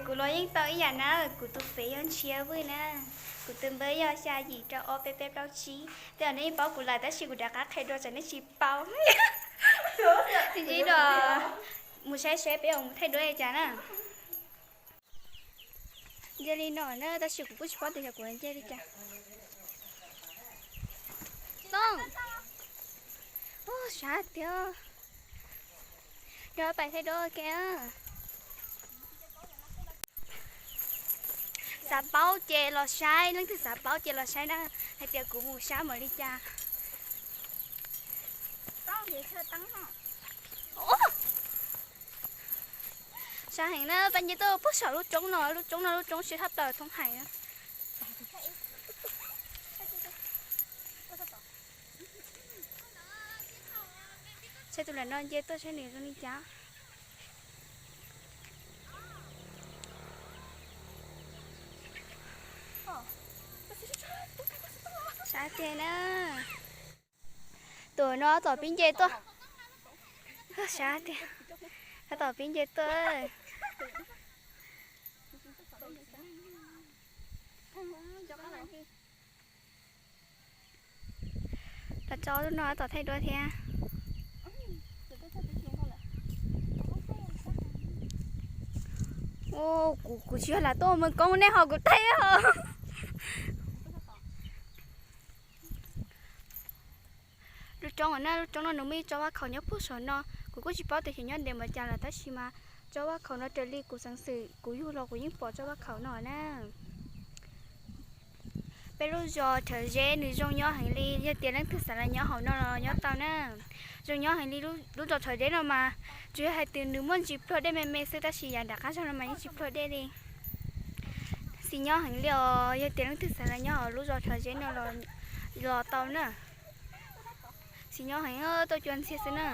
Kuv los yeej tau ib yam na, kuv tus fev yog Ntshiab Vwj na, kuv tus npawb yog xya yim rau ob peb peb plaub tsib. Tej zaum nej yeej paub kuv lawm tab sis kuv rov qab qhia dua tsam nej tsis paub. Ib no mus saib seb peb yuav mus thaij duab li cas na. Nce li no na tab sis kuv kuj tsis paub tias xyov kuv nce li cas. Tooj, ub, sab tiag. Rov pais thaij duab ua ke. Xav paub ces los saib, leej twg xav paub ces los saib na, hais tias kuv mus sab npaum li cas. Sab heev na, peb nce tuaj puag saum lub roob no, lub roob no lub roob siab thaj plaws thoob hais na. Saib tus lam no nce tuaj saib nws zoo li cas. Sab tiag na. Tus no tom pib nce tuaj. Sab tiag. Tom pib nce tuaj. Los tso lub no tom thaij duab thiab. Kuv, kuv tsis yog lam tuaj ua Hmoob Koob, nej ho kuv thaij os. Lub roob na, lub roob no nws muaj ib tsob vaj khaum nyob puag saum no, kuv kuj tsis paub tias xyov nyob ntev npaum cas lawm tab sis mas tsob vaj khaum no raws li kuv xeev xwm kuv yug los kuv yeej pom tsob vaj khaum no na. Peb lub zos Rhawv Zeb nws zoo nyob heev li, yog tias leej twg xav los nyob hauv no los nyob tau na. Zoo nyob heev li, lub zos Rhawv Zeb no mas tsuas yog hais tias nws muaj ntsis pluag dej me me xwb tab sis yav nram qab zog no mas yeej tsis pluag dej li. Xis nyob heev li os, yog tias leej twg xav los nyob hauv lub zos Rhawv Zeb no los tau na. Xis nyob heev, tuaj cua ntxhiab xwb na.